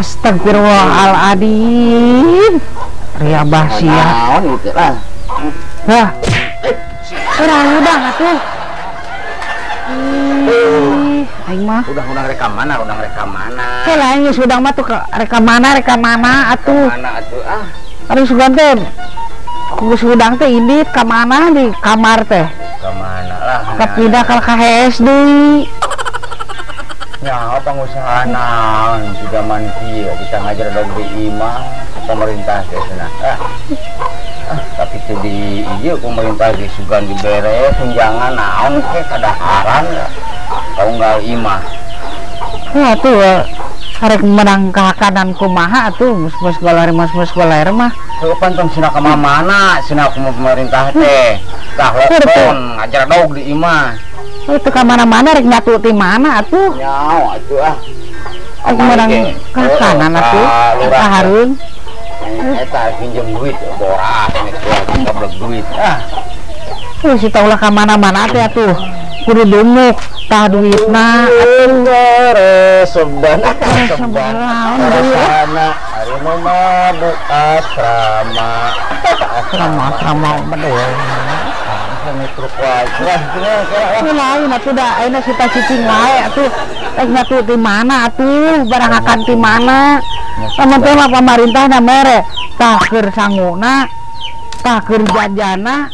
Astagfirullahaladzim. Ria bah sia. Naon gitu lah. Hah. Urang udang atuh. Ih, aing mah. Udah rek ka mana, udah rek ka mana. Heh lain geus udang mah tuh rek ka mana, rek ka mana atuh. Mana atuh ah. Ari sugan teh. Geus udang teh indit ka mana di kamar teh. Ka mana lah. Kapindah ka KHS deui. Ya, pengusaha naon juga man kieu bisa ngajar dog di imah pemerintah teh cenah. Tapi teu di ieu pemerintah ge sugan dibere tunjangan naon ke kadaharan tunggal imah. Heuh atuh arek menang kahakanan kumaha atuh mus goler mus goler mah. Heuh pantong cenah ka mana cenah ku pemerintah teh. Tah lockdown ngajar dog di imah. Itu ka mana-mana rek nyatu ti mana atuh? Nyaho atuh ah. Aku menang kakanan atuh. Ka harun. Eta pinjem duit boras goblok duit ah. Tuh si taulah ka mana-mana teh atuh. Kudu dumuk tah duitna atuh. Seban seban. Rasana ari nu mabuk asrama. Asrama asrama betul. Lain atuh da ayeuna sita cicing wae atuh rek nyatu ti mana atuh barang akan ti mana lamun teh mah pamarintahna mere tah keur sanguna tah keur jajana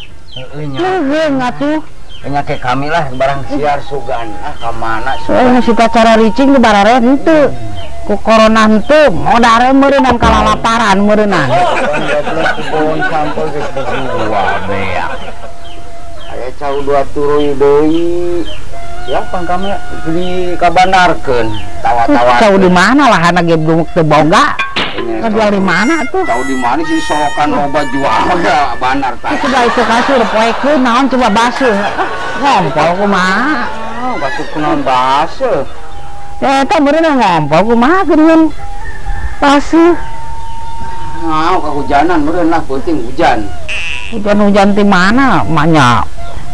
leuheung atuh nya ke kami lah barang siar sugan ah ka mana sugan sita cara ricing di barare henteu ku corona henteu modare meureunnan kalalaparan meureunnan kebon sampel geus buah beak. Aya cau dua turuy deui. Ya pang kami dikabandarkeun tawa-tawa. Cau di mana lahana ge dumuk teu boga? Kajual di mana tuh? Cau di mana sih solokan loba jual ga bandar tah. Coba itu kasur poekeun naon coba basuh. Ngompol kumaha? Basuh kunaon basuh? Ya eta meureun ngompol kumaha geuningan basuh. Nah, kehujanan meureun lah penting hujan. Hujan-hujan di mana? Maknya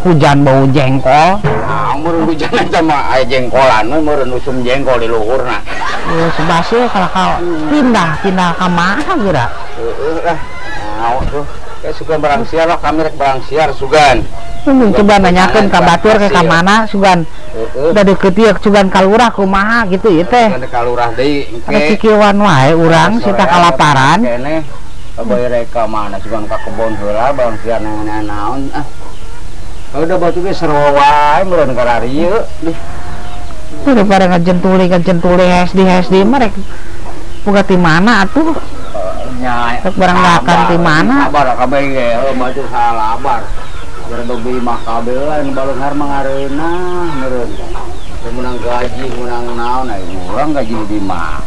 hujan bau jengkol. Nah, meureun hujan eta mah aya jengkolan we meureun usum jengkol di luhurna. Geus basuh kalakal pindah ka mana geura? Heueuh lah. Naon tuh? Kayak sugan barang siar lah kami rek barang siar sugan. Coba nanyakeun ka batur ke ka mana sugan. Udah deket ieu sugan ka lurah kumaha gitu ieu teh. Sugan ka lurah deui engke. Kikieuan wae urang sita kalaparan. Keneh bae rek ka mana sugan ka kebon heula barang siar naon ah. Udah batu ge seru wae meureun kararieu. Udah pada ngajentuli SD mah rek boga ti mana atuh? Nya rek barang makan ti mana? Sabar kabeh ge heuh maju salabar. Geredog di imah kabeh lain baleunghar mah ngareunah meureun. Teu meunang gaji meunang naon aya urang gaji di mana.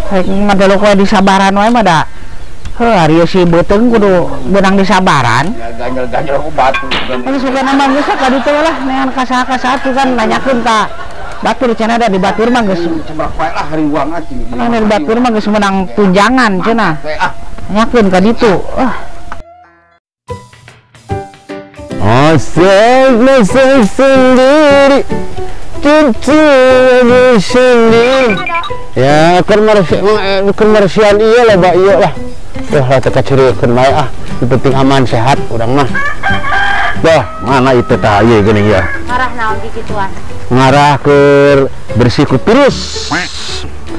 Rek ngadelok wae di sabaran wae mah da. Heuh ari si beuteung kudu beunang di sabaran. Ya ganjel-ganjel ku batu. Geus sugana mah geus ka ditu lah neangan ka saha-saha tuh kan nanyakeun ka batur cenah da di batur mah geus cemrek wae lah riwang atuh. Di batur mah geus meunang tunjangan cenah. Nanyakeun ka ditu. Ah. Asik sendiri, cucu sendiri. Ya, komersial iya lah, bah iya lah. Wah, lah teka ceriekeun bae ah. Yang penting aman sehat urang mah. Bah, mana itu tah ieu geuning ya. Ngarah naon kikituan? Ngarah ke bersih ku virus.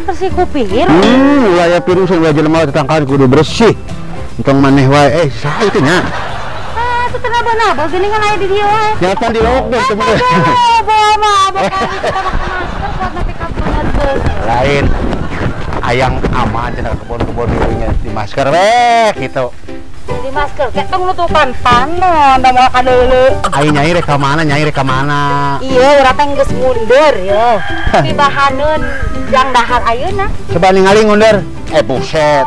Bersih ku virus? Wilayah virus yang jelema tetangkaan kudu bersih. Entong maneh wae, saha itu nya? Itu kenapa-napa gini kan aya di dieu wae. Nyata di lawak deh temen. Bawa kita pakai masker buat nanti kapan Lain ayang aman cenah kebon-kebon dirinya di masker weh gitu. Di masker kayak tong nutupan panon da moal kadeuleu. Ai nyai rek ka mana, nyai rek ka mana? Iya, urang teh geus mundur ya. Pibahaneun jang dahar ayeuna. Coba ningali ngundur. Buset.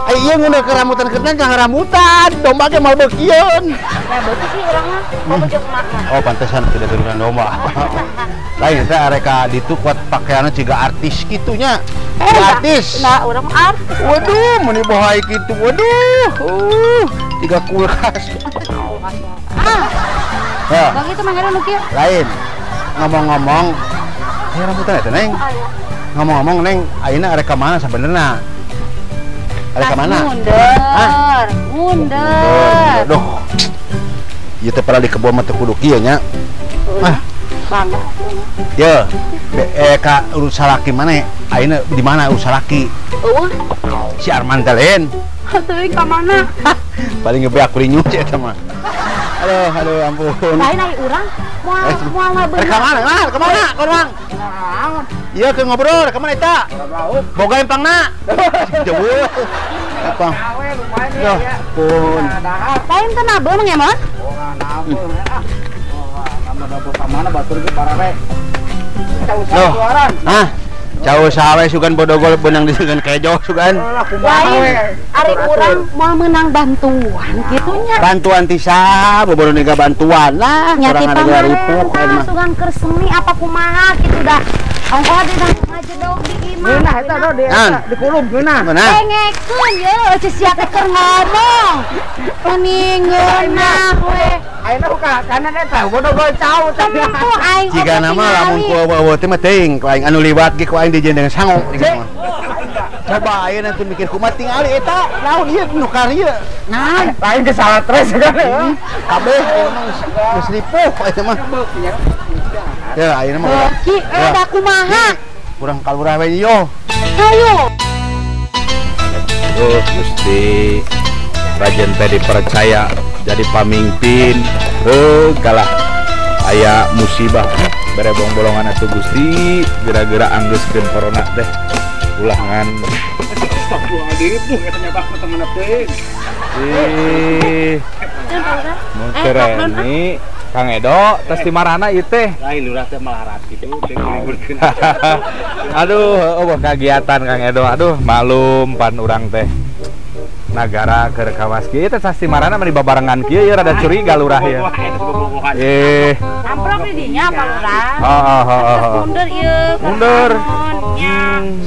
Ai ieu ngundur ke rambutan kerna jangan rambutan, domba ge moal beukieun. Nah, beuki sih urang mah, mau jeung emak mah. Oh, pantesan tidak turunan domba. Lain teh arek ditu kuat pakaianna ciga artis kitu nya. Artis. Nah, urang artis. Waduh, meuni bohai kitu. Waduh. Tiga kulkas. Ah. Ya. Bang itu mah nu kieu. Lain. Ngomong-ngomong, aya rambutan eta, Neng? Aya. Ngomong-ngomong Neng, ayeuna arek ka mana sabenerna? Arek ka mana? Mundur. Mundur. Duh. Ieu teh pada di kebon mah teu kudu kieu nya. Ah. Bangga. Ye, ka urus salaki mana? Ayeuna di mana urus salaki? Eueuh. Si Arman teh lain. Teuing ka mana? Paling ngebeak kurinyu cek eta mah. Aduh, aduh ampun. Lain ai urang moal moal bener. Ka mana? Ka mana? Ka urang. Ieu keur ngobrol, ka mana eta? Boga empangna. Jauh. Apa? Duh, ampun. Lain teh nabeuh Mang Emon? Oh, nabeuh ah. Nabeuh ka mana batur ge barare. Loh. Hah? Jauh sawe sugan bodogol benang disugan kejo sugan. Lain ari urang moal meunang bantuan kitu nya. Bantuan ti saha bobodo niga bantuan lah. Nya ti ripuh pamarentah sugan keur seni apa kumaha kitu da. Ongkoh dina ngajedog di imah. Geunah eta do di eta dikulum geunah. Dengekeun ye eueuh sia teh keur ngomong. Meni ngeunah we. Ayeuna ka kanan eta bodogol cau teh. Tempo aing Jika nama lamun ku eueuh teh mah teuing ku aing anu liwat ge ku aing dijieun dengan sangu. Coba ayeuna teh mikir kumaha tingali eta naon ieu nu karieu. Nah, lain ge salah tres kan. Kabeh ieu mah geus ripuh eta mah. Ya ayeuna mah. Ki da kumaha? Kurang kalurah we yo. Hayo. Duh Gusti Rajen teh dipercaya jadi pamimpin heuh kalah aya musibah bere bong-bolongan atuh Gusti gara-gara anggeuskeun corona teh ulah ngan Astagfirullahaladzim eta nyabak ka teman teh. Ih. Mun kereni Kang Edo tos di marana ieu teh. Lain lurah teh malarat kitu teh ngaliburkeun. Aduh, eueuh kagiatan Kang Edo. Aduh, malum pan urang teh. Nagara keur kawas kieu teh sasti marana mah dibabarengan kieu ya rada curiga lurah ya. Eh, amprok di dinya Pak Lurah. Heeh heeh. Mundur ieu. Mundur.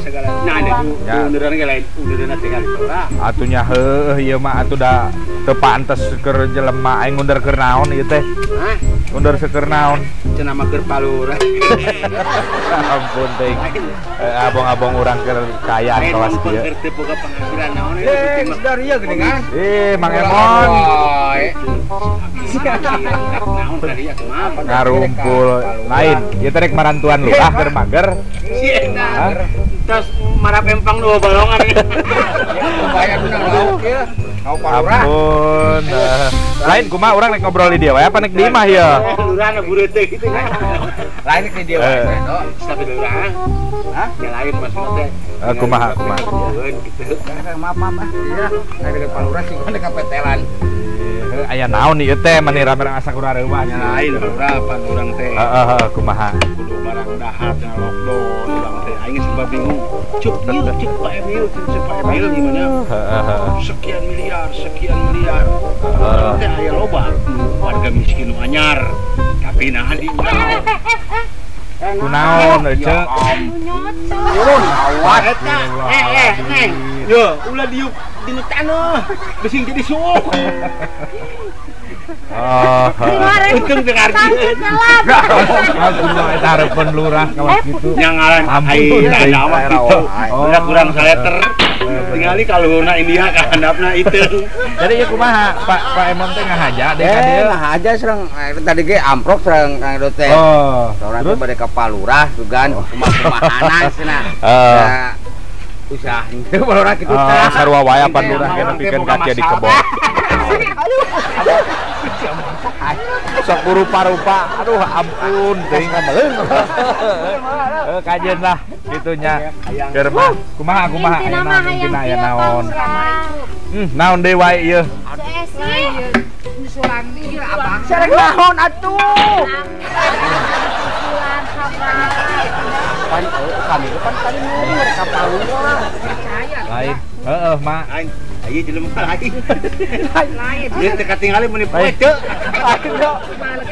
Segala nah ada munduran ge lain munduran tinggal lurah. Atuh nya heueuh ieu mah atuh da teu pantes keur jelema aing mundur keur naon ieu teh. Hah? Mundur keur naon? Cenah mah keur palurah. Ampun teh. Abong-abong urang keur kayaan kawas kieu. Keur teu boga penghasilan naon ieu. Dari ieu geuningan. Eh, Mang Emon. Ngarumpul lain. Ieu teh rek marantuan lurah keur mager. Si eta. Terus marap empang dua balongan. Ampun. Lain kumaha urang rek ngobrol di dieu wae apa nek di imah ieu? Lurahna bureut teh kitu. Lain rek di dieu wae no. Tapi lurah. Hah? Ya lain maksudna teh. Kumaha kumaha. Gitu. Maaf maaf ah. Iya, aya dekat palurah sih kan dekat petelan. Aya naon ieu teh mani rame asa kurang reuas. Lain lurah pan urang teh. Heeh, kumaha. Kudu barang dahar cenah lockdown urang teh. Aing sebab bingung. Cuk ieu cuk Pak Emil, cuk Pak Emil gimana? Sekian miliar, sekian miliar. Teh aya loba warga miskin nu anyar. Tapi naha di kunaon ece? Turun awas eta. Neng. Yo, ulah diuk dinu taneuh. Bising jadi suuk. Oh, untung teu ngartieun. Aku mah eta hareupeun lurah kawas kitu. Nya ngaran ai dawa kitu. Udah kurang saleter. Tingali kaluhurna India ka handapna itu. Jadi ieu kumaha? Pak Emon teh ngahaja deh ka dieu. Ngahaja sareng tadi ge amprok sareng Kang Edo teh. Oh. Urang teh bade ka palurah sugan kumaha-kumahana cenah. Usah henteu palurah kitu teh. Sarua wae pan lurah ge nepikeun ka kieu di kebon. Aduh. Sok rupa-rupa. Aduh ampun teuing meleung. Kajeun lah kitunya. Keur mah kumaha kumaha ayeuna intina aya naon. Naon deui wae ieu? Sareng naon atuh? Pan kami pan tadi ngomong mereka palurah. Lain. Heeh, Mak. Ieu jelema lain. Lain. Ieu teh katingali mun poe teu.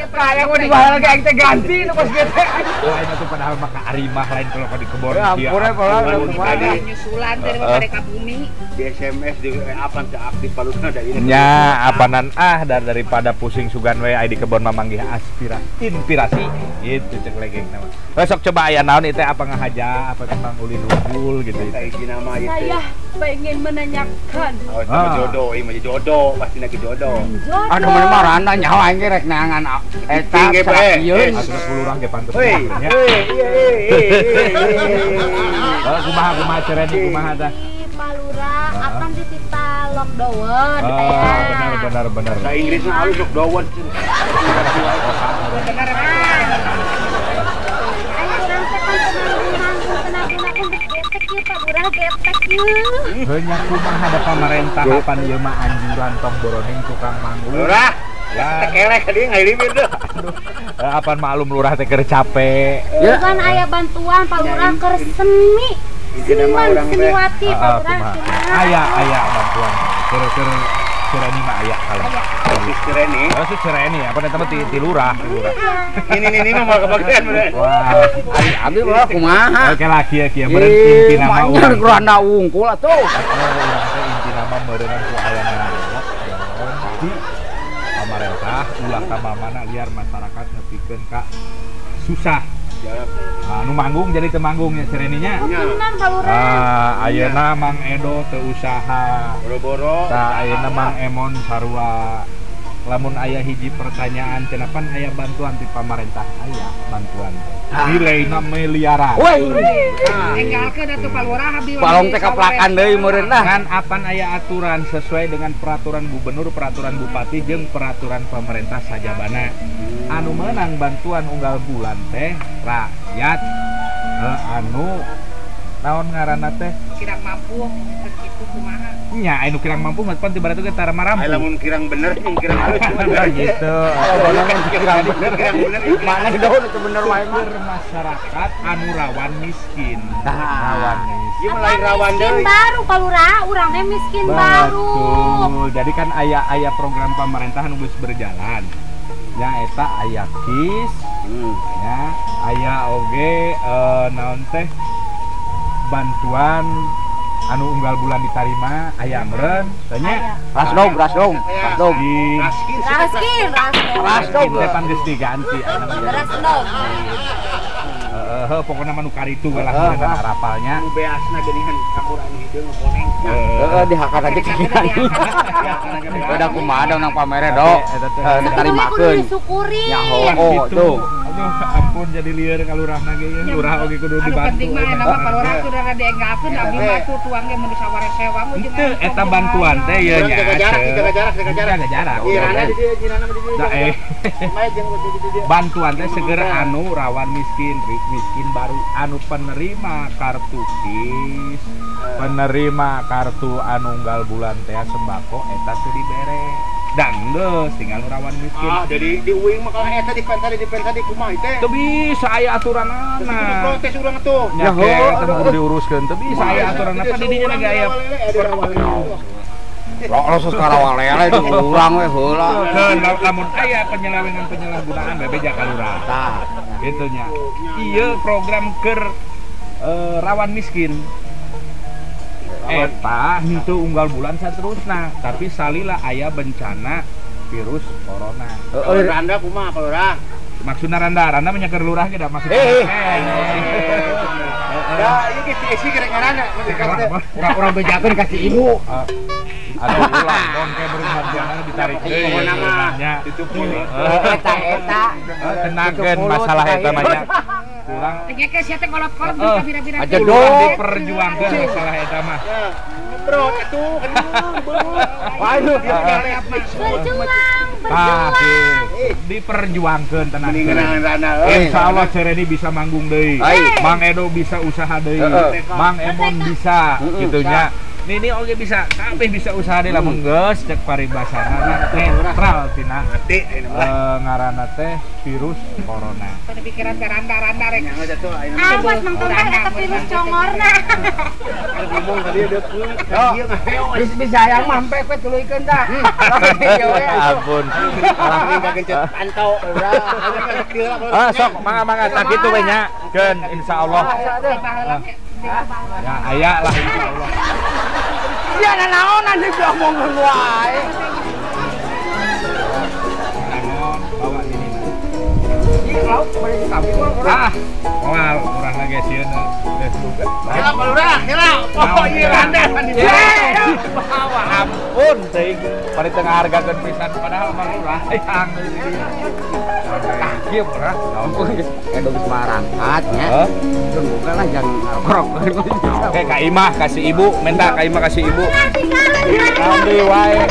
Kaya mau dibahal ge aing teh ganti nu kos kieu teh. Lain atuh padahal mah ka Arimah lain kalau ka di kebon Ya ampun tadi nyusulan teh mah ka bumi. Di SMS di apan teh aktif paluna da ieu. Nya apanan ah daripada pusing sugan we ai di kebon mah manggih aspirasi, inspirasi gitu cek legeng nama. Besok coba aya naon ieu teh apa ngahaja apa tentang ulin unggul gitu. Saya pengen menanyakan. Oh, sama jodoh, ieu mah jodoh, pasti lagi jodoh. Aduh mun mah randa nyawa aing rek neangan eta sieun. Atuh 10 urang ge pantes nya. Heuh, kumaha kumaha cereni kumaha tah? Pak Lurah, apan ditita lockdown benar benar benar. Bahasa Inggris mah halus lockdown. Benar. Ayo urang teh kan tenang-tenang getek ieu Pak Lurah getek ieu. Heuh nya kumaha da pamarentah apan ieu mah anjuran tong boroning tukang manggung. Lurah, ya tekelek ka dieu ngaliwir deuh. Aduh, apan maklum lurah teh keur capek. Bukan aya bantuan Pak Lurah keur seni. Seniman, seniwati Pak Lurah. Aya aya bantuan. Keur keur Cereni mah aya kalau. Khusus Cereni. Khusus Cereni apa eta mah ti lurah, ti lurah. Ini mah moal kebagian bener. Wah, ari abi mah kumaha? Oke laki ya kieu meureun intina mah urang randa wungkul atuh. Urang teh intina mah meureunnan ku ayana di pamarentah ulah ka mamana liar masyarakat nepikeun ka susah. Nah, nu manggung jadi teu manggung nya Cereninya. Bener Pak Lurah. Ah, ayeuna Mang Edo teu usaha. Boro-boro. Tah ayeuna Mang Emon sarua. Lamun aya hiji pertanyaan cenah pan aya bantuan ti pamarentah aya bantuan. Nilaina miliaran. Woi. Enggalkeun atuh Pak Lurah abdi. Balong teh kaplakan deui meureun lah. Kan apan aya aturan sesuai dengan peraturan gubernur, peraturan bupati jeung peraturan pemerintah sajabana. Anu menang bantuan unggal bulan teh rakyat anu naon ngaranna teh kirang mampu kitu kumaha nya anu kirang mampu mah pan tiba-tiba ge tara marampu aya lamun kirang bener jeung kirang halus gitu kirang bener kirang bener mana daun itu bener wae mah masyarakat anu rawan miskin rawan miskin ieu mah lain rawan deui baru Pak Lurah urang teh miskin baru betul jadi kan aya program pemerintah anu geus berjalan nya eta aya KIS nya aya oge naon teh bantuan anu unggal bulan ditarima aya meureun teh nya rasdog rasdog rasdog raskin rasdog teh pan geus diganti ayeuna mah rasdog heeh pokona mah nu karitu we lah meureun arapalnya nu beasna geuningan kakuran hideung koneng heeh dihakan aja kieu udah kumaha dong nang pamere do ditarimakeun disyukuri ya hoo tuh aduh ampun jadi lieur ka lurahna ge ieu lurah oge kudu dibantu anu penting mah eta mah Pak Lurah sudah dienggalkeun abdi mah tuh tuang ge mun disawarese-sewa mah jeung teu eta bantuan teh ieu nya jaga jarak jaga jarak jaga jarak jaga jarak jirana di dieu jirana mah di dieu bantuan teh segera anu rawan miskin miskin baru anu penerima kartu KIS penerima kartu anu unggal bulan teh sembako eta teu dibere dan geus tinggal rawan miskin. Ah, jadi di uing mah kalah eta dipensa di kumaha teh. Teu bisa aya aturanana. Kudu protes urang atuh. Ya heuh, teu kudu diuruskeun. Teu bisa aya aturanana di dinya lagi aya. Lo karawalele di urang we heula. Lamun aya penyelewengan penyalahgunaan bebeja ka lurah. Tah, kitu nya. Ieu program keur rawan miskin. Eta henteu unggal bulan saterusna, tapi salila aya bencana virus corona. Randa kumaha Pak Lurah? Maksudna randa, randa mah nyaker lurah ge da maksudna. Da ieu ge si gerek ngaranna. Urang-urang bejakeun ka si ibu. Aduh ulah bongke berbantuan ditarik deui. Pokona mah tutup mulut. Eta eta. Tenangkeun masalah eta mah nya. Kurang teh sia teh kolot-kolot bira-bira. Aja dong diperjuangkeun masalah eta mah. Bro atuh waduh berjuang berjuang diperjuangkeun tenang. Insyaallah Cereni bisa manggung deui. Mang Edo bisa usaha deui. Mang Emon bisa gitu nya. Nini oge bisa kabeh bisa usaha deui lamun geus cek paribasana netral tina ngaranna teh virus corona. Pikiran teh randa-randa rek. Awas Mang Tompel eta virus congorna. Ngomong tadi deukeut. Bisa hayang mah empek we tuluykeun tah. Ampun. Pantau. Ah sok mangga-mangga tak kitu we nya. Keun insyaallah. Ya aya lah insyaallah. Sia nanaonan sih diomongkeun wae. Naon bawa ini. Ieu lauk bari kami mah urang. Ah, moal urang lagi sieun. Heula balurah, heula. Oh ieu randa. Bawa ampun teuing. Bari teu ngahargakeun pisan padahal mah lurah hayang di dieu. Kieu murah. Ampun geus edo geus marangkat nya. Keun boga lah jang ngarokok. Oke, Kak Imah kasih ibu, minta Kak Imah kasih ibu. Ambil wae.